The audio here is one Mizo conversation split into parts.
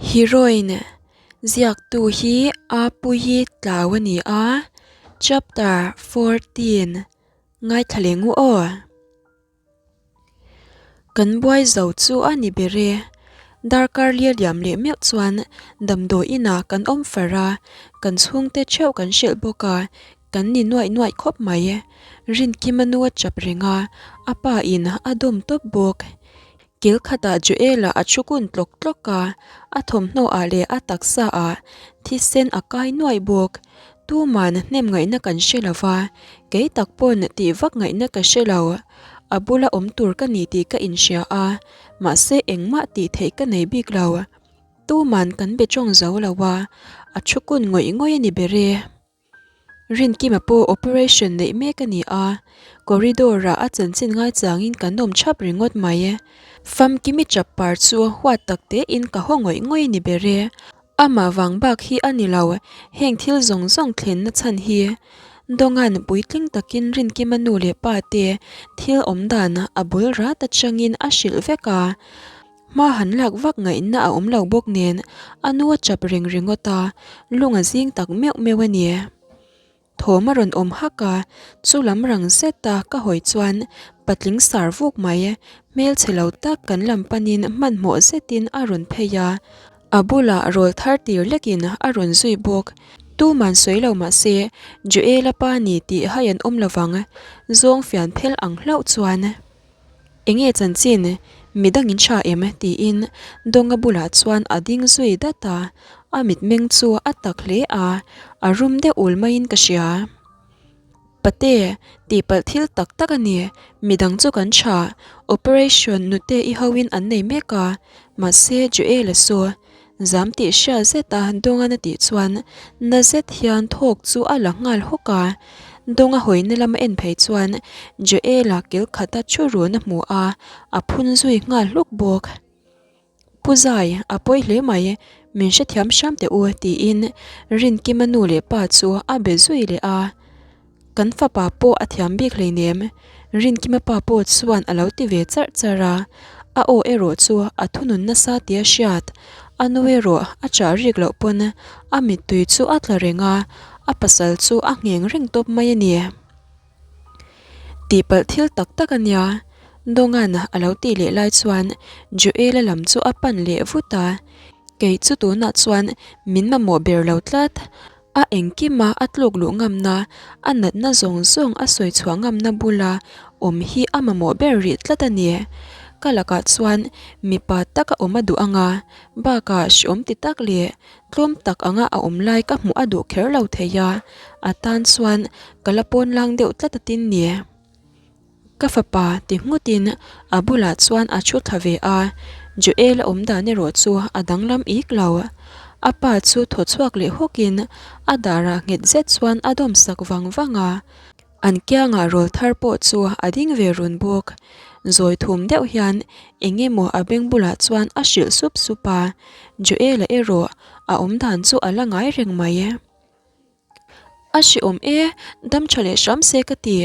Heroine ziaktu hi Apuii Tlau a ni a, Chapter 14 ngaithla leh ngu aw. Kan buai zo chu a ni ber e. Darkar lia liam leh meuh chuan damdawi inah kan awm far a, kan chhungte theuh kan hrilh bawk a, kan ni nuaih nuaih khawp mai. Rinkima nu a chap reng a, a pa in a dawm tawp bawk. Kil khatah Joel-a a thu kun tlawk tlawk a, a thawmhnaw ah leh a taksa ah thisen a kai nuaih bawk. Tuman hnem ngaihna kan hre lo va, kei tak pawn tih vak ngaihna ka hre lo. A bula awm tur ka ni tih ka inhria a, mahse engmah tih theih ka nei bik lo. Tuman kan be tawng zo lo a, a thu kun ngawih ngawih a ni ber e. Rinkima pawh operation neih mek a ni a, corridor-ah a chanchin ngaichangin kan awm thap ringawt mai. Famkimi chap par chu huat tak tein ka haw ngawih ngawih ni ber e. Amah vang bak hi a ni lo, heng thil zawng zawng thlenna chhan hi. Dawnga'n puitling takin Rinkima nu leh pa te thil awm dan a bul rat atangin a hrilh vek a. Hma han lak vak ngaihna a awm lo bawk nen a nu a chap reng ringawt a, lung a zing tak meuh meuh a ni. Thawm a rawn awm hak a, chu lam rang zet a ka hawi chuan patling sar vuk mai, hmelchhe lo tak kan lam panin hmanhmawh zetin a rawn phei a, a bulah rawl thar tir lekin a rawn zui bawk. Tuman sawi lo mah se Joel-a pa ni tih hai an awm lovang, zawng fian phel ang hlauh chuan. Enge chanchin, midangin tha em? tiin Dawnga bulah chuan a ding zui dat a, a mitmeng chu a tak hle a, a rum deuh ul maiin ka hria. Pate, tihpalh thil tak tak a ni, midang chu kan tha, operation nute i hoin an nei mek a, mahse Joel-a saw zam tih hria zet a Dawnga'n a tih chuan na zet hian thawk chu a la nghal hawk a. Dawnga hawina lama en phei chuan Joel-a kil khata thu run a hmu a, a phun zui nghal hluk bawk. Pu Zai, a pawi hle mai, min hrethiam hram teh u tiin Rinkima nu leh pa chu a be zui leh a. Kan fapa pawh a thiam bik hleinem, Rinkima pa pawh chuan a lo ti ve charh charh a, a aw erawh chu a thunun nasa tia hriat, a nu erawh a chah rik loh pawn a mittui chu a tla reng a, a pasal chu a ngheng reng tawp mai a ni. Tihpalh thil tak tak a nia, Dawnga'n a lo tih leh lai chuan Joel-a lam chu a pan leh vut a, kei chu tunah chuan min mamawh ber lo tlat. A engkima a tluk luh ngamna, a natna zawng zawng a sawi chhuah ngamna bula awm hi a mamawh ber rih tlat a ni. Ka lakah chuan mipa taka awm a duh anga, bakah hreawm ti tak leh tlawm tak anga a awm lai ka hmuh a duh kher lo thei a, a tan chuan ka la pawn lang deuh tlat a tin ni. Ka fapa ti nghutin a bulah chuan a thu thla ve a, Joel a awm dan erawh chu a danglam ik lo. A pa chu thaw chhuak leh hawkin a darah nghet zet chuan a dawm sak vang vang a, an kiangah rawl thar pawh chu a ding ve run bawk. Zawi thum deuh hian eng emaw a beng bulah chuan a hrilh sup sup a, Joel-a erawh a awm dan chu a la ngai reng mai. A hreawm e, dam tha leh hram se ka ti.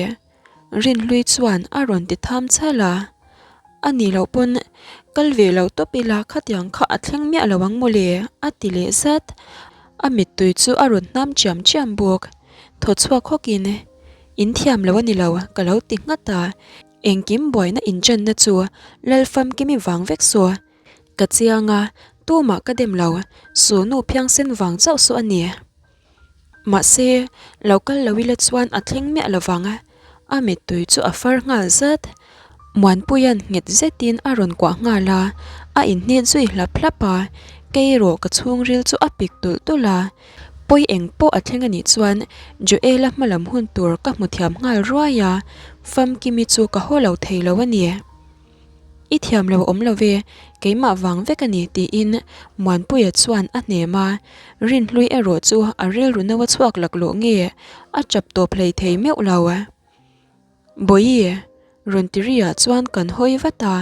Rinhlui chuan a rawn ti tham chhal a. A nih loh pawn kal ve lo tawp ila khatiang kha a thleng miah lo ang mawle a ti leh zat. A mittui chu a rawn hnam chiam chiam bawk. Thaw chhuak hawkin, In thiam lo a ni lo ka lo ti nghat a. Engkim buaina inṭanna chu Lalfamkimi vang vek saw. Ka chiang a, tumah ka dem lo, sunu phiangsen vang chauh saw a ni. Mahse, lo kal lo ila chuan a thleng miah lo vang a, a mittui chu a far nghal zat. Muanpuia'n nghet zetin a rawn kuah nghal a, a inhnit zui hlap hlap a, kei erawh ka chhungril chu a pik tulh tulh a. Pawi eng pawh a thleng a nih chuan Joel-a hmalam hun tur ka hmu thiam nghal ruai a, Famkimi chu ka haw lo thei lo a ni. I thiam lo awm lo ve, keimah vang vek a ni tiin Muanpuia chuan a hnem a, Rinhlui erawh chu a rilru no a chhuak laklawh nge a chap tawp hlei thei meuh lo. Bawihi, rawn ti ri ah chuan kan hawi vat a,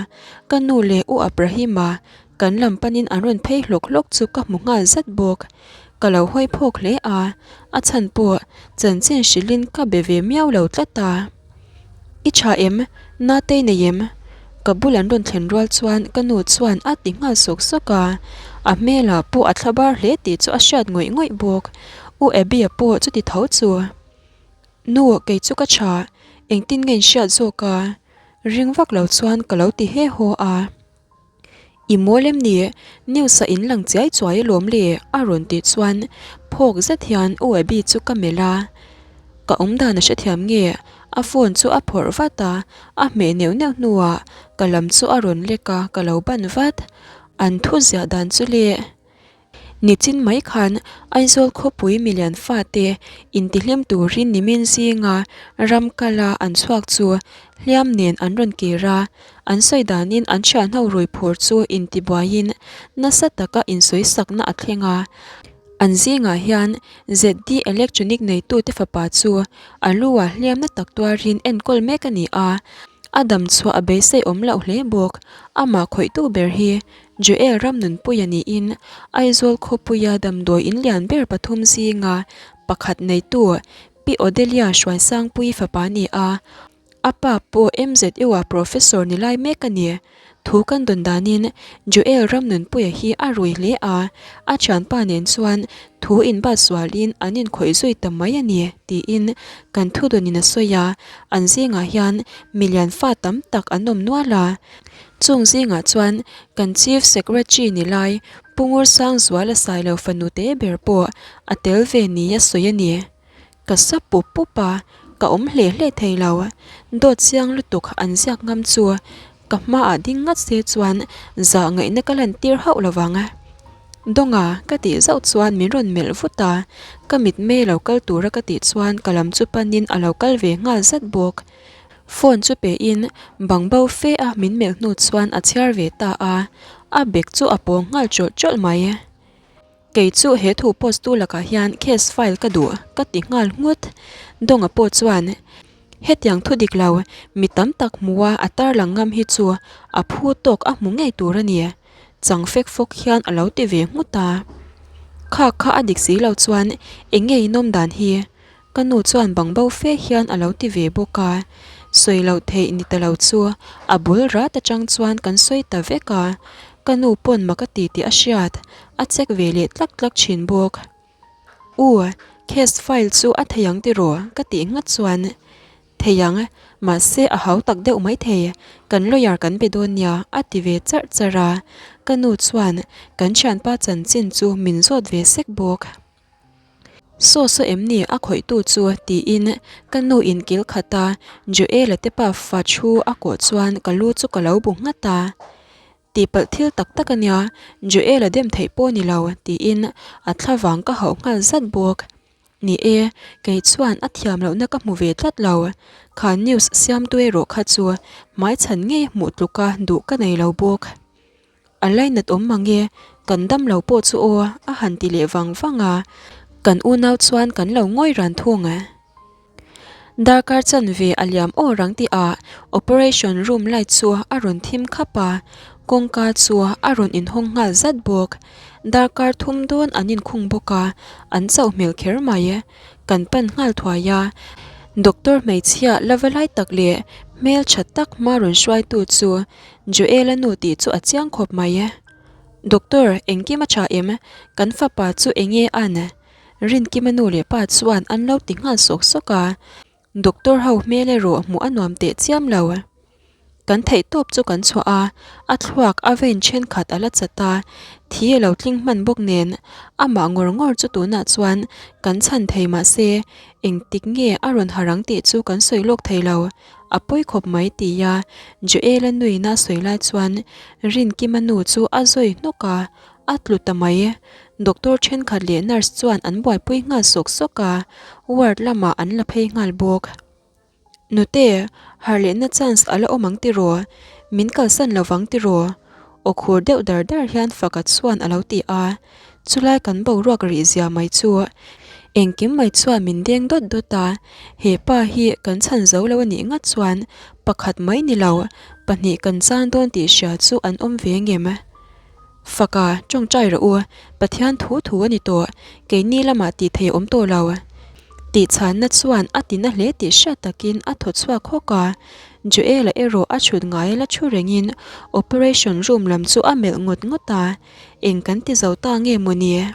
ka nu leh U Abrahima kan lam panin an rawn phei hlawk hlawk chu ka hmu nghal zat bawk. Ka lo hawi phawk hle a, a chhan pawh chanchin hrilhin ka be ve miau lo tlat a. I tha em? Natei nei em? Ka bul an rawn thlen rual chuan ka nu chuan a ti nghal sawk sawk a, a hmelah pawh a thla bar hle tih chu a hriat ngawih ngawih bawk. U Abby-a pawh chuti tho chu. Nu, kei chu ka tha, engtin nge in hriat zawk a? Ring vak lo chuan ka lo ti he haw a. I mawl em ni? News-a in lang chiai chuai alawm le a rawn tih chuan phawk zet hian U Abby chu ka melh a. Ka awm dan a hrethiam nge? A phone chu a phawrh vat a, a hmeh neuh neuh hnuah ka lam chu a rawn lek a, ka lo ban vat. An thu ziah dan chu le. Nichin mai khan Aizawl khawpui milian fate intihlim turin nimin zinga ram kala an chhuak chu hliam nen an rawn kir a, an sawi danin an thianho rui phur chu intibuaiin nasa taka insawisakna a thleng a. An zingah hian ZD Electronic neitute fapa chu a lu-ah hliamna tak tuarin enkawl mek a ni a, a dam chhuah a beisei awm loh hle bawk. Amah khawihtu ber hi Joel Ramnunpuia niin Aizawl khawpuia damdawi in lian ber pathum zinga pakhat neitu Pi Odelia Hruaisangpuii fapa a ni a, a pa pawh MZU-a Professor ni lai mek a ni. Thu kan dawn danin Joel Ramnunpuia hi a rui hle a, a thianpa nen chuan thu inbat sualin an inkhawih zui ta mai a ni tiin kan thu dawnin a sawi a, an zingah hian milian fa tam tak an awm nual a. Chung zingah chuan kan Chief Secretary ni lai Pu Ngursangzuala Sailo fanu te ber pawh a tel ve ni a sawi a ni. Ka sa pup pup a, ka awm hle hle thei lo. Dawt chiang lutuk an ziak ngam chu ka hmaah ding ngat se chuan zah ngaihna ka lantir hauh lo vang. Dawnga ka tih zauh chuan min rawn melh vut a, ka mitmei lo kal tura ka tih chuan ka lam chu panin a lo kal ve nghal zat bawk. Phone chu pe in bang bo fe a min melh hnu chuan a chhiar ve ta a, a bag chu a pawng nghal chawlh chawlh mai. Kei chu he thu post tu lakah hian case file ka duh ka ti nghal nghut. Dawnga pawh chuan hetiang thu dik lo mi tam tak hmua a tarlang ngam hi chu a phu tawk a hmu ngei tur a ni. Chang fek fawk hian a lo ti ve nghut a. Kha kha a dik si lo chuan eng nge inawm dan hi? Ka nu chuan bang bo fe hian a lo ti ve bawk a, sawi loh theih ni ta lo chu a bul rat atang chuan kan sawi ta vek a, ka nu pawn mak a ti tih a hriat, a check ve leh tlak tlak thin bawk. U, case file chu a thei ang tiraw? ka tih nghat chuan, Thei ang, mahse a hau tak deuh maithei, kan lawyer kan be dawn nia a ti ve charh charh a, ka nu chuan kan thianpa chanchin chu min zawt ve sek bawk. Saw saw em ni a khawihtu chu tiin ka nu in kil khat a, Joel-a te pa fa thu a kawh chuan ka lu chu ka lo bu nghat a. Tihpalh thil tak tak a nia, Joel-a dem theih pawh ni lo tiin a thlavang ka hauh nghal zat bawk. Ni e, kei chuan a thiam lohna ka hmu ve tlat lo. Kha news siamtu erawh kha chu hmaichhan ngei hmuh tluka duh ka nei lo bawk. A lainat awm mang e, kan dam lo pawh chu aw a han ti leh vang vang a, kan unau chuan kan lo ngawi ran thung. Darkar chanve a liam aw rang tih ah operation room light chu a rawn thim khap a, kawngka chu a rawn inhawng nghal zat bawk. Darkar thum dawn an inkhung bawk a, an chauh hmel kher mai. Kan pan nghal thuai a, doctor hmeichhia la va lai tak leh hmeltha tak hma rawn hruaitu chu Joel-a nu tih chu a chiang khawp mai. Doctor, engkim a tha em? Kan fapa chu enge an? Rinkima nu leh pa chuan an lo ti nghal sawk sawk a. Doctor ho hmel erawh hmuh a nuam teh chiam lo. Kan theih tawp chu kan chhuah a, a thluak a vein thenkhat a la chat a, thi a lo tling hman bawk nen amah ngawr ngawr chu tunah chuan kan chhan thei mahse engtik nge a rawn harang tih chu kan sawi lawk thei lo. A pawi khawp mai tia Joel-a nuina sawi lai chuan Rinkima nu chu a zawi hnawk a, a tlu ta mai. Doctor thenkhat leh nurse chuan an buaipui nghal sawk sawk a, ward lamah an la phei nghal bawk. Nute, harh lehna chance a la awm ang tiraw? Min kalsan lovang tiraw? Aw khur deuh dar dar hian Faka chuan a lo ti a, chulai kan boruak rih zia mai chu engkim mai chuan min deng dawt dawt a, he pa hi kan chhan zo lo a nih ngat chuan pakhat mai ni lo, pahnih kan chan dawn tih hria chu an awm ve ngem. Faka, tawngtai rawh u, Pathian thu thu a ni tawh, keini lamah tih thei a awm tawh lo. Tihchhanna chuan a tina hle tih hriat takin a thaw chhuak hawk a. Joel-a erawh a chhut ngaia la thu rengin operation room lam chu a melh ngawt ngawt a, eng kan ti zo ta nge mawni?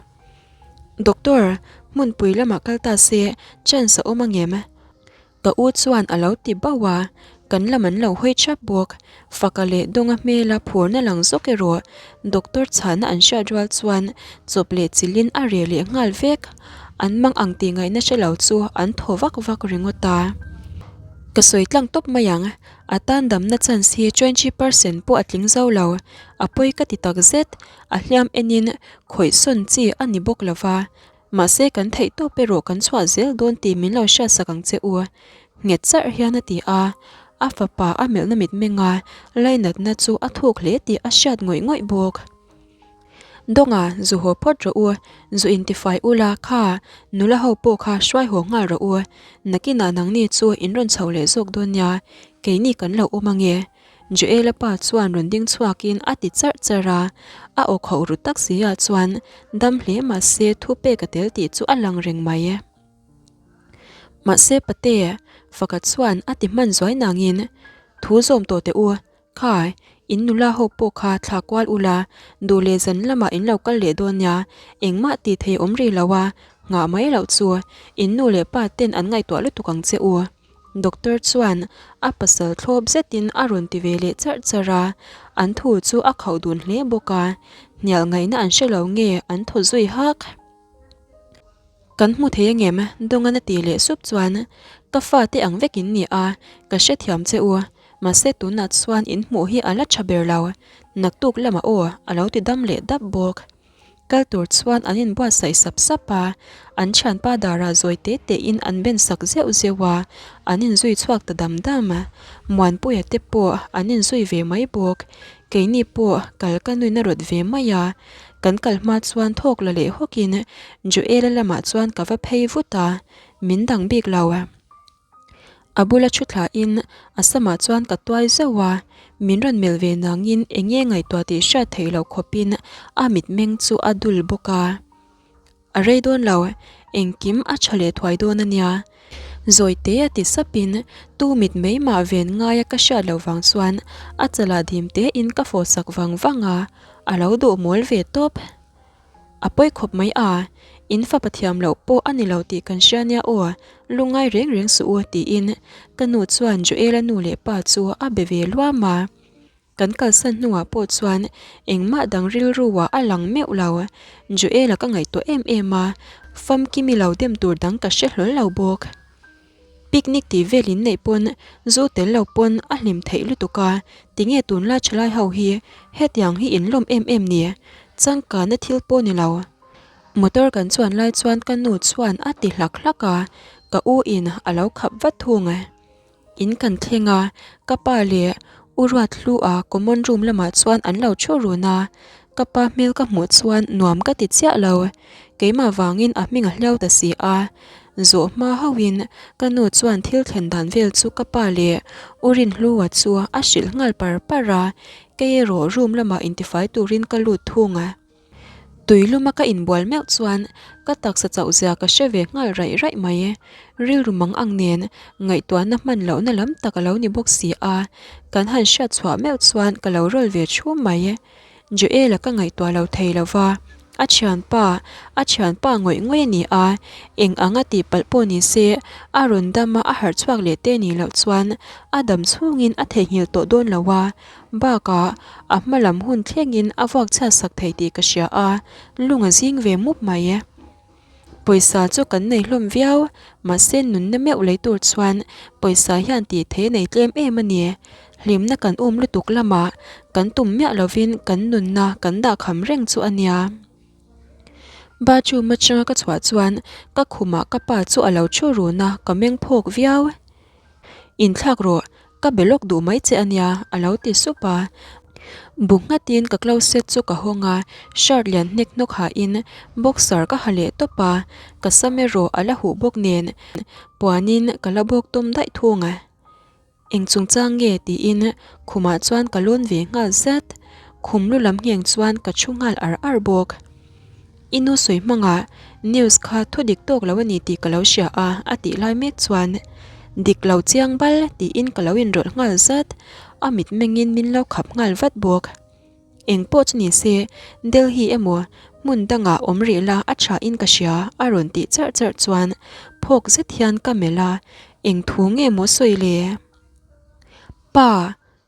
Doctor, hmunpui lamah kal ta se chance a awm angem? Ka u chuan a lo ti bauh a, kan lam an lo hawi thap bawk. Faka leh Dawnga hmela phurna lang zawk erawh doctor chhahna an hriat rual chuan chawp leh chilhin a reh leh nghal vek. An mang ang tih ngaihna hre lo chu an thaw vak vak ringawt a. Ka sawi tlang tawp mai ang, a tan damna chance hi 20% pawh a tling zo lo, a pawi ka ti tak zet, a hliam enin khawih sawn chi a ni bawk lo va, Mahse kan theih tawp erawh kan chhuah zel dawn tih min lo hriatsak ang che u, nghet charh hian a ti a. A fapa a melhna mitmenga lainatna chu a thuk hle tih a hriat ngawih ngawih bawk. Dawnga, zu haw phawt rawh u, zu intifai ula kha, nula ho pawh kha hruai haw nghal rawh u, nakinah nangni chu in rawn chho leh zawk dawn nia, keini kan lo awm ange. Joela pa chuan rawn ding chhuakin a ti charh charh a, a aw khauh ru tak si ah chuan dam hle mahse thu pek a tel tih chu a lang reng mai. Mahse pate, faka chuan a ti hman zuai nangin, Thu zawm tawh teh u, kha in nula ho pawh kha thla kual ula, duh leh zan lamah in lo kal leh dawn nia, engmah tih thei awm rih lo a, nghah mai loh chu in nu leh pa ten an ngaihtuah lutuk ang che u. Doctor chuan a pasal thlawp zetin a rawn ti ve leh charh charh a, an thu chu a khauh dun hle bawk a, hnial ngaihna an hre lo nge an thaw zui hak. Kan hmu thei angem? Dawngan a ti leh sup chuan ka fate ang vek in ni a, ka hrethiam che u, mahse tunah chuan in hmuh hi a la tha ber lo, naktuk lamah aw a lo ti dam leh dap bawk. Kal tur chuan an inbuatsaih sap sap a, an thianpa darah zawi te tein an ben sak zeuh zeuh a, an inzui chhuak ta dam dam. Muanpuia te pawh an inzui ve mai bawk, keini pawh kal ka nuin a rawt ve mai a, kan kal hma chuan thawk la leh hawkin Joel-a lamah chuan ka va phei vut a, min dang bik lo. A bula thu thlain a samah chuan ka tuai zauh a, min rawn melh ve nangin eng nge ngaihtuah tih hriat theih loh khawpin a mitmeng chu a dul bawk a. A rei dawn lo, engkim a tha leh thuai dawn a nia. Zawi te a ti sapin tu mit mai mah ven ngaia ka hriat loh vang chuan a chalah dim tein ka fawh sak vang vang a, a lo duh mawl ve tawp. A pawi khawp mai a, in fapa thiam loh pawh a ni lo tih kan hria nia aw, lungngai reng reng suh u tiin ka nu chuan Joel-a nu leh pa chu a be ve luam a. Kan kalsan hnuah pawh chuan engmah dang rilruah a lang meuh lo, Joel-a ka ngaihtuah em em a, famkimi lo dem tur dang ka hre hlawl lo bawk. Picnic tih vel in neih pawn zu tel lo pawn a hlim theih lutuk a, tinge tunlai thalai ho hi hetiang hi in lawm em em ni? Changkana thil pawh ni lo. Motor kan chuan lai chuan ka nu chuan a ti hlak hlak a, ka u in a lo khap vat thung. In kan thleng a, ka pa leh U Ruathlua common room lamah chuan an lo thu run a, ka pa hmel ka hmuh chuan nuam ka ti chiah lo. Keimah vangin a hming a hliau ta si a, Zawh hma hauhin ka nu chuan thil thlen dan vel chu ka pa leh U Rinhlua chu a hrilh nghal par par a, kei erawh room lamah intifai turin ka lut thung a. Tui luma ka inbual meuh chuan ka taksa chauh zia ka hre ve nghal raih raih mai. Rilru mang ang nen ngaihtuahna hman lohna lam tak a lo ni bawk si a, kan han hriat chhuah meuh chuan ka lo rawl ve thu mai. Joel-a ka ngaihtuah lo thei lo va, a thianpa, a thianpa ngawih ngawih a ni a, eng anga tih palh pawh ni se, a rawn dam a, a harh chhuak leh te nih loh chuan a dam chhungin a theihnghilh tawh dawn lo a, bakah a hma lam hun thlengin a vuak chhiat sak thei tih ka hria a, lung a zing ve mup mai. Pawisa chu kan nei hlawm viau, mahse nunna meuh lei tur chuan pawisa hian tih theih a nei tlem em a ni. Hlimna kan um lutuk lamah kan tum miah lovin kan nunna kan dahkham reng chu a nia. Bathroom atanga ka chhuah chuan ka khumah ka pa chu a lo thu run a, ka meng phawk viau. Inthlak rawh, ka be lawk duh mai che a nia, a lo ti sup a. Bu nghatin ka closet chu ka hawng a, shirt lian hnek hnawk hahin boxer ka ha leh tawp a, ka sam erawh a la huh bawk nen puanin ka la bawk tum daih thung a. Eng chungchang nge tiin khumah chuan ka lawn ve nghal zat, khum lu lam ngheng chuan ka thu nghal ar ar bawk. I nu sawi hmangah news kha thu dik tawk lo a ni tih ka lo hria a, a tih lai mek chuan dik lo chiang bal tiin ka lo inrawlh nghal zat. A mitmengin min lo khap nghal vat bawk. Eng pawh chu ni se, Delhi emaw hmun dangah awm rih la a tha in ka hria a rawn tih charh charh chuan phawk zet hian ka melh a, eng thu nge maw sawi le? Pa!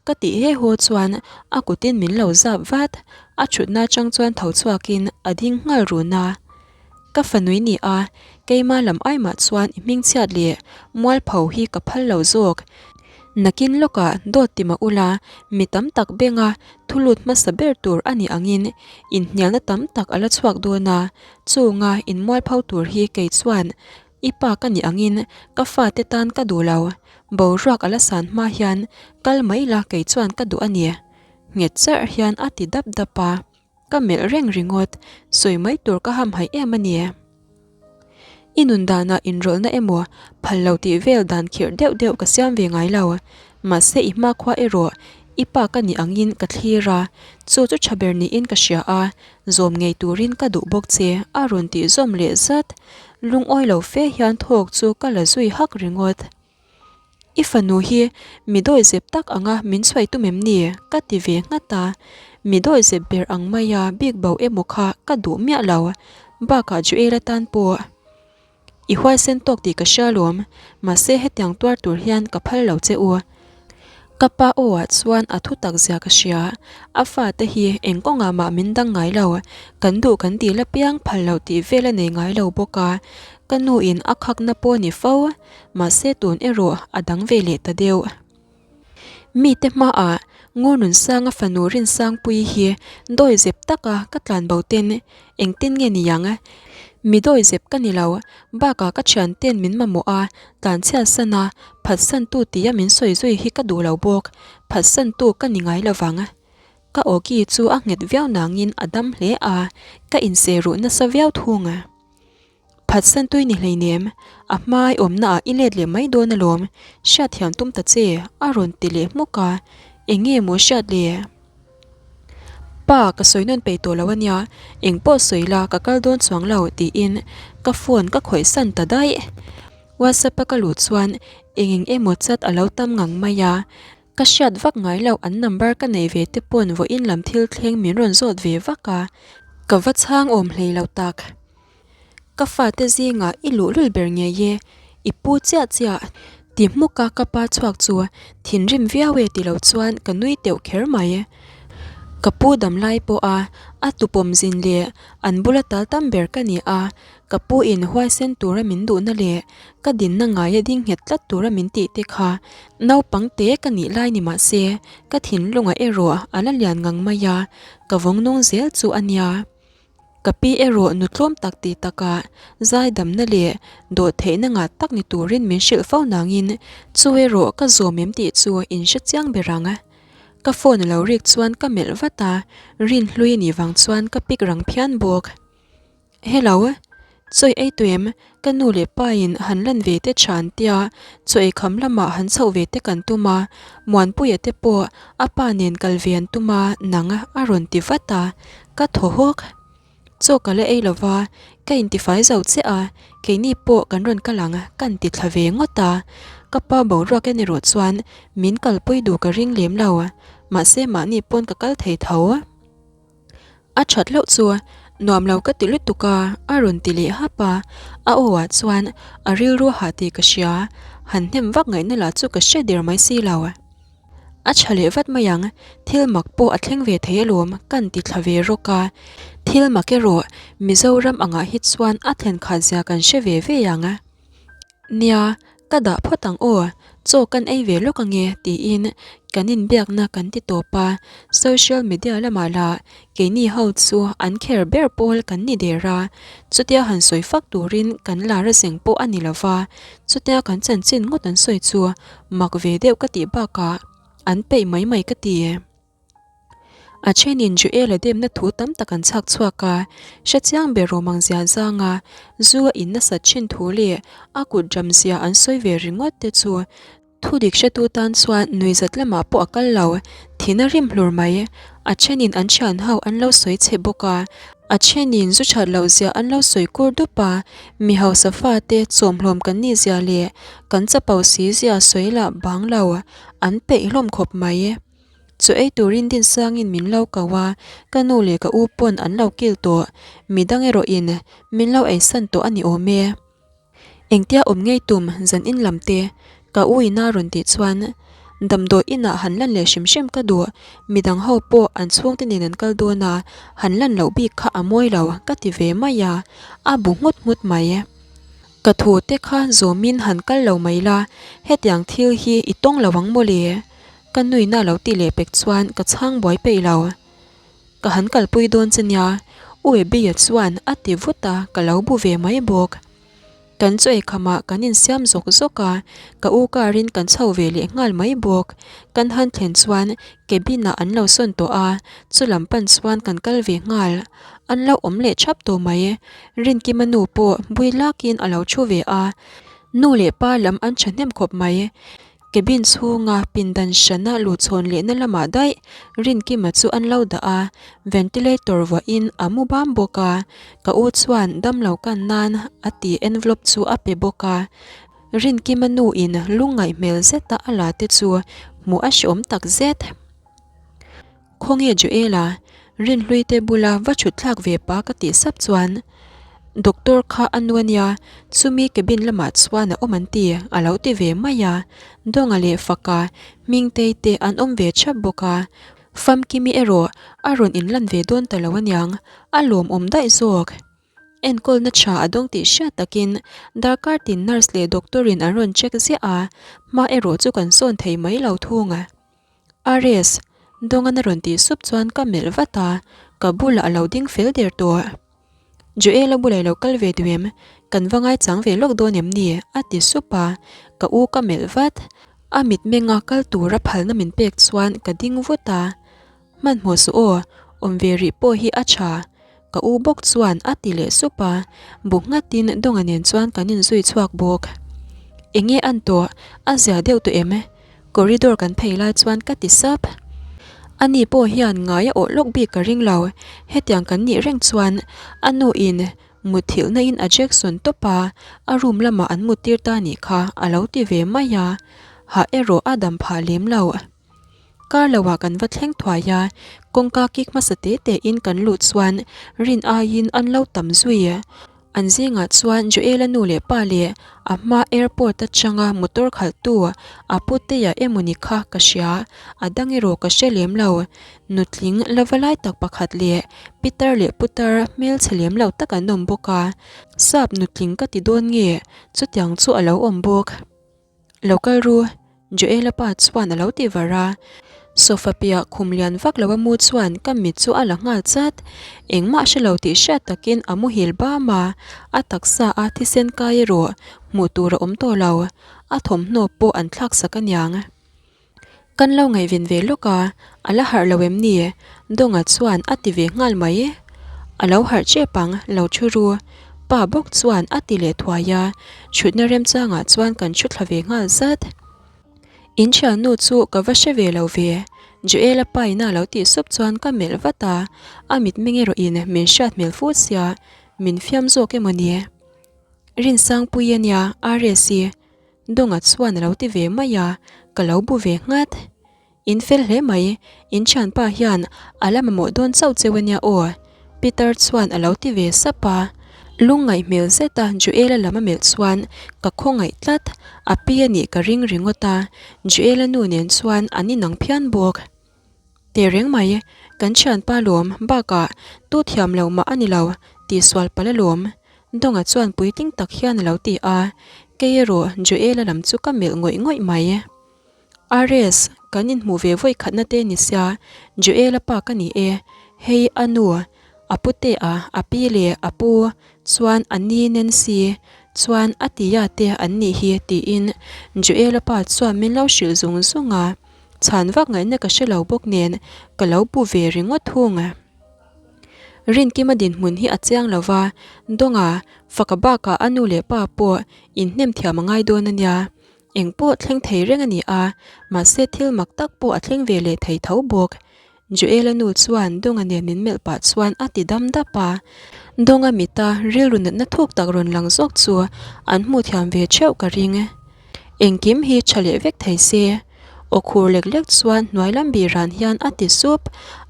Ka tih he haw chuan a kutin min lo zap vat, a thutna atang chuan tho chhuakin a ding nghal run a. Ka fanui ni a, keima lam aimah chuan i hmingchhiat leh mualpho hi ka phal lo zawk. Nakin lawkah dawt ti mah ula, mi tam tak benga thu lut hmasa ber tur a nih angin inhnialna tam tak a la chhuak dawn a, chunga inmualpho tur hi kei chuan I pa ka nih angin ka fate tan ka duh lo, boruak a la san hma hian kal mai la kei chuan ka duh a ni. Nghet charh hian a ti dap dap a, ka melh reng ringawt, sawi mai tur ka hamhaih em a ni. I nun danah inrawlhna emaw phal lo tih vel dan khirh deuh deuh ka siam ve ngai lo, mahse i hmakhua erawh i pa ka nih angin ka thlir a, chu chu tha ber niin ka hria a, Zawm ngei turin ka duh bawk che, a rawn tih zawm leh zat. Lungawi lo fe hian thawk chu ka la zui hak ringawt. I fanu hi mi dawihzep tak anga min chhuai tum em ni? ka ti ve nghat a. Mi dawihzep ber ang maia bik bo emaw kha ka duh miah lo. Bakah Joel atan pawh. I huaisen tawk tih ka hria alawm, mahse hetiang tuar tur hian ka phal lo che u. Ka pa aw ah chuan a thu tak zia ka hria, a fate hi eng kawngah mah min dang ngai lo, kan duh kan dil apiang phal loh tih vel a nei ngai lo bawk a, ka nu in a khakna pawh ni fo, mahse tun erawh a dang ve leh ta deuh. Mite hmaah Ngurnunsanga fanu Rinsangpuii hi dawizep taka ka tlanbo ten engtin nge ni ang? Mi dawizep ka ni lo, bakah ka thianten min mamawh a, tlanchhiatsan a, phatsantu tia min sawi zui hi ka duh lo bawk, phatsantu ka ni ngai lovang. Ka awki chu a nghet viau nangin a dam hle a, ka insehruh nasa viau thung. Phatsan tui ni hleinem, a hmai awmna ah i let leh mai dawn alawm, hriatthiam tum ta che, a rawn ti leh hmuk a, eng nge maw hriat le? Pa, ka sawi nawn peih tawh lo ania, eng pawh sawi la ka kal dawn chuang lo tiin ka phone ka khawih san ta daih. WhatsApp a ka luh chuan eng eng emaw chat a lo tam ngang mai a, Ka hriat vak ngai loh an number ka nei ve te pawn vawiin lam thil thleng min rawn zawt ve vak a, ka va chhang awm hlei lo tak. Ka fate zingah i luhlul ber ngei e, i pu chiah chiah ti hmuk a ka pa chhuak chu thinrim viau e ti lo chuan ka nui teuh kher mai. Ka pu dam lai pawh a a tupawm zin leh an bula tal tam ber ka ni a, Ka pu in huaisen tura min duhna leh ka dinna ngaia ding nghet tlat tura min tih te kha naupang te ka nih lai ni mah se ka thinlungah erawh a la lian ngang mai a, ka vawng nung zel chu a nia. Ka pi erawh nu tlawm tak tih takah zaidamna leh dawhtheihna ngah tak ni turin min hrilh fo nangin chu erawh ka zawm em tih chu in hre chiang ber ang. Ka phone a lo rik chuan ka melh vat a, rinhlui a nih vang chuan ka pick rang phian bawk. Hello, chawi ei tawh em? Ka nu leh pa in han lan ve te tha an tia, chaw ei kham lamah han chhoh ve te kan tum a, Muanpuia te pawh a pa nen kal ve an tum a, nang a rawn ti vat a, ka thaw hawk. Chaw ka la ei lo va, ka intifai zo chiah a, keini pawh kan rawn kal ang kan ti thla ve ngawt a, ka pa boruak en erawh chuan min kalpui duh ka ring lem lo, mahse mahni pawn ka kal thei tho. A that loh chu nuam lo ka ti lutuk a, a rawn ti leh hap a, a aw ah chuan a rilru hah tih ka hria, han hnem vak ngaihna lah chu ka hre der mai si lo. A tha leh vat mai ang, thil mak pawh a thleng ve thei alawm kan ti thla ve rawk a, thil mak erawh Mizoram angah hi chuan a thlen khat zia kan hre ve ve ang. Nia, ka dah phawt ang aw, chaw kan ei ve lawk ange tiin kan inbiakna kan ti tawp a, social media lamah lah keini ho chu an kher ber pawl kan ni der a, chutia han sawi fak turin kan lar a zeng pawh a ni lo va, chutia kan chanchin ngawt an sawi chu mak ve deuh ka tih bakah an peih mai mai ka ti. A thenin Joel-a demna thu tam tak an chhak chhuak a, hrechiang ber rawmang zia zanga zu a in nasat thin thu leh a kut ram zia an sawi ve ringawt te chu thudik hretu tan chuan nuihzat lamah pawh a kal lo. Thin a rim hlur mai. A thenin an thian ho an lo sawi chhe bawk a, a thenin zu that loh zia an lo sawi kur dup a, mi hausa fate chawmhlawm kan nih zia leh kan chapo si zia sawi lah bang lo an peih hlawm khawp mai. Chaw ei turin Dinsangin min lo ko a, ka nu leh ka u pawn an lo kil tawh, midang erawhin min lo eisan tawh a ni awm e. Engtia awm ngei tum zan in lam te ka u ina rawn tih chuan damdawi inah han lan leh hrim hrim ka duh, midang ho pawh an chhungte nen an kal dawn a, han lan loh bik kha a mawi lo ka ti ve mai a, a bu nghut nghut mai. Ka thu te kha zawmin han kal lo mai la, hetiang thil hi i tawng lo ang mawle? Ka nuina lo ti leh pek chuan ka chhang buai peih lo. Ka han kalpui dawn che nia, U Abby-a chuan a ti vut a, ka lo bu ve mai bawk. Kan chaw eikhamah kan insiam zawk zawk a, ka u car-in kan chho ve leh nghal mai bawk. Kan han thlen chuan cabin-ah an lo sawn tawh a, chu lam pan chuan kan kal ve nghal. An lo awm leh thap tawh mai. Rinkima nu pawh bui lakin a lo thu ve a, nu leh pa lam an thahnem khawp mai. Cabin chhunga pindan hrana luhchhawn lehna lamah daih Rinkima chu an lo dah a, ventilator vuahin a mu bam bawk a, ka u chuan damlo kan nan a ti envelope chu a pe bawk a, Rinkima nu in lungngaih hmel zeta a la te chu hmuh a hreawm tak zet. Khawnge Joel-a, Rinhlui te bula va thut thlak ve pa ka tih sap chuan Doctor kha a nu ania, chumi cabin lamah chuan a awm an ti a lo ti ve mai a, Dawnga leh Faka, Hmingtei te an awm ve thap bawk a, Famkimi erawh a rawn inlan ve dawn ta lo aniang, a lawmawm daih zawk. Enkawlna tha a dawng tih hriat takin darkar tin nurse leh doctor in an rawn check ziah a, hma erawh chu kan sawn thei mai lo thung. Aries, Dawngan a rawn tih sup chuan ka melh vat a, ka bulah a lo ding fel der tawh. Joel-a bulah i lo kal ve duh em? Kan va ngaichang ve lawk dawn em ni? a ti sup a, ka u ka melh vat. A mitmenga kal tura phalna min pek chuan ka ding vut a, Hmanhmawh suh aw, awm ve rih pawh hi a tha. Ka u bawk chuan a ti leh sup a, bu nghatin Dawnga nen chuan kan inzui chhuak bawk. Enge an tawh? A zia deuh tawh em? Corridor kan phei lai chuan ka ti sap. Ani pawh hian ngai a awh lawk bik ka ring lo, hetiang kan nih reng chuan a nu in mutthilhna in a Jackson tawp a, a room lamah an muttir ta nih kha a lo ti ve mai a, hah erawh a dam phah lem lo. Kar lo ah kan va thleng thuai a, kawngka kik hmasa te te in kan luh chuan rin aiin an lo tam zui. An zingah chuan Joel-a nu leh pa leh a hma airport atanga motor khalhtu a putea emawni kha ka hria, a dang erawh ka hre lem lo. Nutling la va lai tak pakhat leh pitar leh putar hmelchhe lem lo tak an awm bawk a, sap nutling ka ti dawn nge chutiang chu a lo awm bawk. Lo kal ru, Joel-a pa chuan a lo ti var a. Sofa piah khum lian vak lo a mu chuan ka mit chu a la nghal chat. Engmah hre lo tih hriat takin a muhil bam a, a taksa a thisen kai erawh hmuh tur a awm tawh lo. A thawmhnaw pawh an thlak sak aniang. Kan lo ngaihven ve lawk a, a la harh lo em ni? Dawnga chuan a ti ve nghal mai. A lo harh chep ang, lo thu ru. Pa bawk chuan a ti leh thuai a, thutna remchangah chuan kan thu thla ve nghal zat. In thiannu chu ka va hre ve lo ve, Joel-a pa ina lo tih sup chuan ka melh vat a, a mitmeng erawhin min hriat hmel fu sia, min fiam zawk emaw ni? Rinsangpuii ania, RS-i. Dawnga chuan a lo ti ve mai a, ka lo bu ve nghat. In fel hle mai, in thianpa hian a la mamawh dawn chauh cheu ania aw, Peter chuan a lo ti ve sap a. Lungngaih hmel zeta Joel-a lam a melh chuan ka khawngaih tlat, a pi a nih ka ring ringawt a, Joel-a nu nen chuan an inang phian bawk. Tehreng mai, kan thianpa lawm bakah tu thiam lo mah a ni lo, tihsual palh alawm. Dawnga chuan puitling tak hian a lo ti a, kei erawh Joel-a lam chu ka melh ngawih ngawih mai. RS, kan inhmuh ve vawi khatna te ni sia, Joel-a pa ka ni e, hei a nu, a putea, a pi leh a pu, chuan a ni Nancy, chuan a tia te an nih hi tiin Joel-a pa chuan min lo hrilh zung zung a. Chhan vak ngaihna ka hre lo bawk nen ka lo bu ve ringawt thung. Rinkima dinhmun hi a chiang lo va, Dawnga, faka bakah a nu leh pa pawh inhnem thiam a ngai dawn a nia. Eng pawh thleng thei reng a ni a, mahse thil mak tak pawh a thleng ve leh thei tho bawk. Joel-a nu chuan Dawnga nen min melh pah chuan a ti dam dap a. Dawnga mita rilru natna thuk tak rawn lang zawk chu an hmuh thiam ve theuh ka ring. Engkim hi tha leh vek thei se. Aw khur lek lek chuan hnuai lam bih ran hian a ti sup,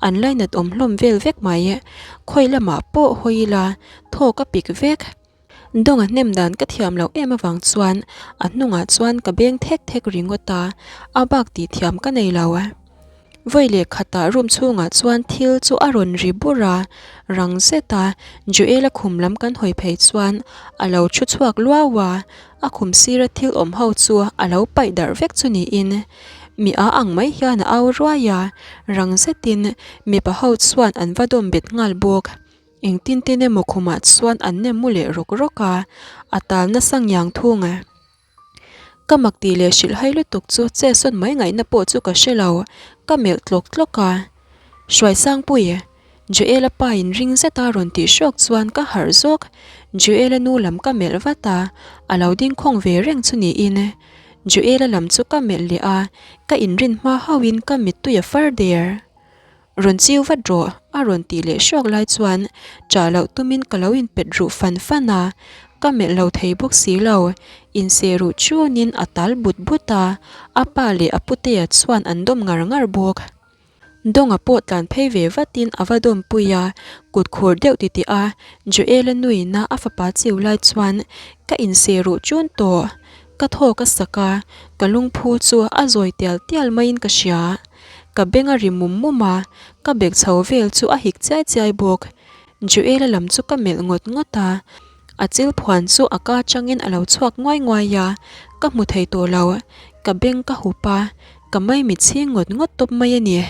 an lainat awm hlawm vel vek mai. Khawi lamah pawh hawi ila thawk a pik vek. Dawnga hnem dan ka thiam loh em avang chuan a hnungah chuan ka beng thek thek ringawt a, a bak tih thiam ka nei lo. Vawi leh khatah room chhungah chuan thil chu a rawn ri bur a, rang zeta Joel-a khum lam kan hawi phei chuan a lo thu chhuak luau a, a khum sira thil awm ho chu a lo paih darh vek chu niin mi a ang mai hian a au ruai a, rang zetin mipa ho chuan an va dawm bet nghal bawk. Engtin tin emaw khumah chuan an nem mu leh rawk rawk a, a tal nasa ngiang thung a. Ka mak tih leh hrilh hai lutuk chu che sawn mai ngaihna pawh chu ka hre lo, ka melh tlawk tlawk a. Hruaisangpui, Joel-a pa in ring zet a rawn tih hrawk chuan ka harh zawk. Joel-a nu lam ka melh vat a, a lo ding khawng ve reng chu niin. Joel-a lam chu ka melh leh a, ka inrin hma hauhin ka mittui a far der. Rawn chiu vat rawh, a rawn tih leh hrawk lai chuan ṭah loh tumin ka lo inpet ruh fan fan a, ka melh lo thei bawk si lo. Inseh ruh chunin a tal but but a, a pa leh a putea chuan an dawm ngar ngar bawk. Dawnga pawh tlan phei ve vatin a va dawmpui a, kut khur deuh titih a, Joel-a nuina a fapa chiu lai chuan ka inseh ruh chun tawh. Ka thaw ka sak a, ka lungphu chu a zawi tial tial maiin ka hria. Ka beng a ri mum mum a, ka bek chho vel chu a hik chiai chiai bawk. Joel-a lam chu ka melh ngawt ngawt a, a chil phuan chu a ka atangin a lo chhuak nguai nguai a, ka hmu thei tawh lo. Ka beng ka hup a, ka maimi chhing ngawt ngawt tawp mai a ni.